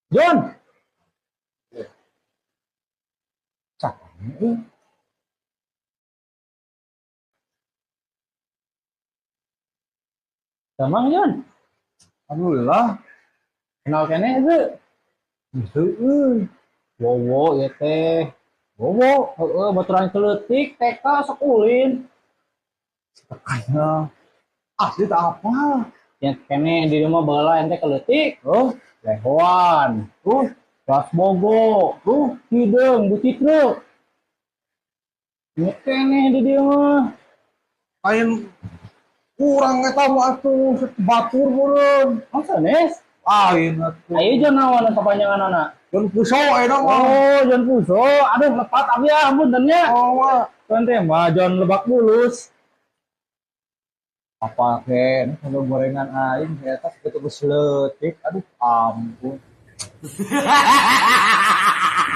John. Cak. Damang, John. Alhamdulillah. Kenal keneh itu? Heueuh. Wowo ya teh. Wowo. Heeh, baturan keleutik TK sok ulin. Kayaknya asli tak apa. Ya keneh di rumah baheula ente keleutik. Oh, Lehoan. oh, Kelas Bogo. oh. Hideung, Bu Citru. Ya keneh di dieu mah. Lain kurang eta mah atuh batur meureun. Oh, sanes. Lain atuh. Ayo John naon kepanjanganana? John Puso eta mah. Oh, John Puso. Aduh, lepat abi ah, ampun nya. Oh, mah. Tuan teh mah John Lebak Bulus. Apa ken kalau gorengan aing eta sakitu geus leutik. Aduh, ampun.